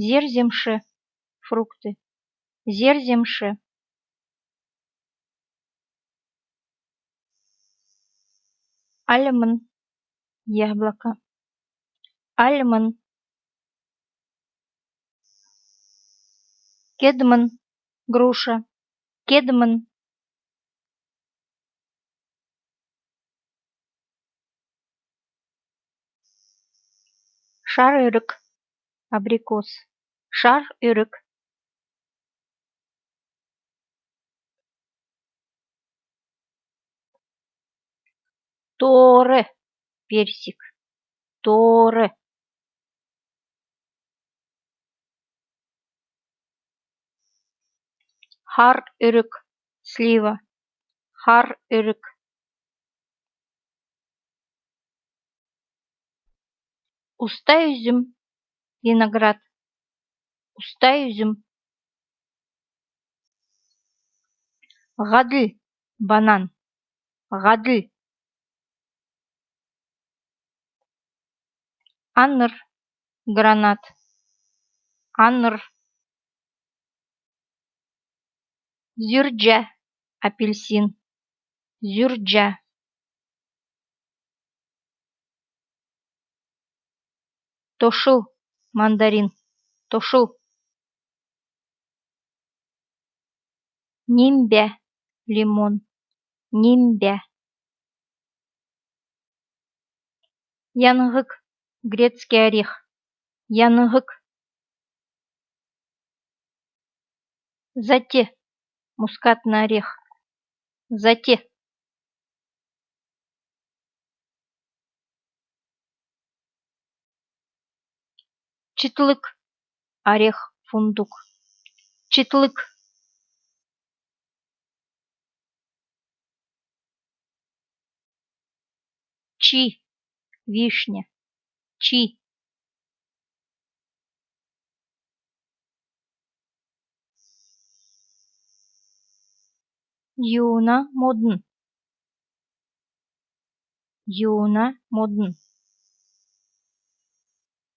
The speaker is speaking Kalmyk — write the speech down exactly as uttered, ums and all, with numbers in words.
Зер-земш. Фрукты. Зер-земш. Альмн. Яблоко. Альмн. Кедмн. Груша. Кедмн. Шар өрк. Абрикос. Шар өрк. Тор. Персик. Тор. Хар өрк. Слива. Хар өрк. Уста үзм. Виноград. Уста үзм. Һадл. Банан. Һадл. Анр. Гранат. Анр. Зүрҗә. Апельсин. Зүрҗә. Тошл. Мандарин. Тошл. Нимбә. Лимон. Нимбә. Яңһг. Грецкий орех. Яңһг. Зать. Мускатный орех. Зать. Читлг. Орех, фундук. Читлг. Чи. Вишня. Чи. Юна модн. Юна модн.